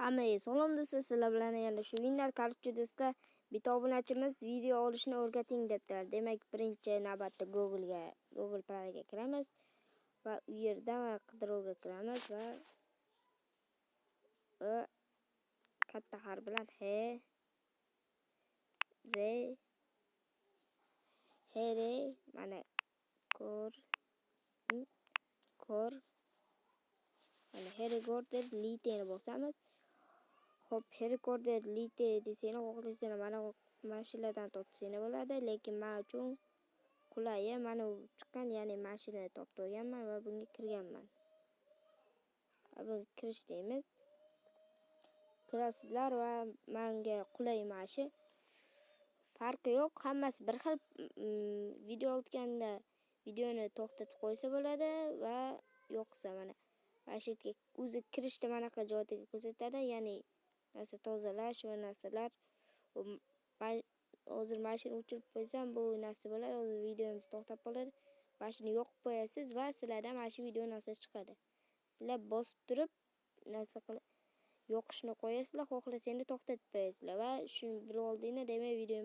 Hammaga salom, do'stlar, sizlar bilan yana shu Winner. Короче, do'stlar, bitta obunachimiz video olishni o'rgating debdilar. Demak, birinchi navbatda Google'ga, Google Playga kiramiz va u yerda qidiruvga kiramiz va katta harf bilan H R H R mana kor mana Recorder Lite'ni bosamiz. Xo'p, Recorder Lite desanglar, xohlasanglar mana shulardan topsanglar bo'ladi, lekin men uchun qulayi mana bu chiqqan, ya'ni mana shuni topib olganman va bunga kirganman. Va bunga kirish deymiz. Kirasizlar va menga qulay mana shu. Farqi yo'q, hammasi bir xil. Video olganda videoni to'xtatib qo'ysa bo'ladi va yo'qsa mana shu yerga o'zi kirishda manaqa joyga ko'rsatadi, ya'ni narsa tozalash va narsalar. Hozir mana shuni o'chirib qo'ysam, bu narsa bo'ladi. Hozir videomiz to'xtab qoladi. Mana shuni yoqib qo'yasiz va sizlarda mana shu video narsa chiqadi. Sizlar bosib turib narsa qilib yoqishni qo'yasizlar, xohlasanglar to'xtatib qo'yasizlar va shuni bilib oldinglar, demak, video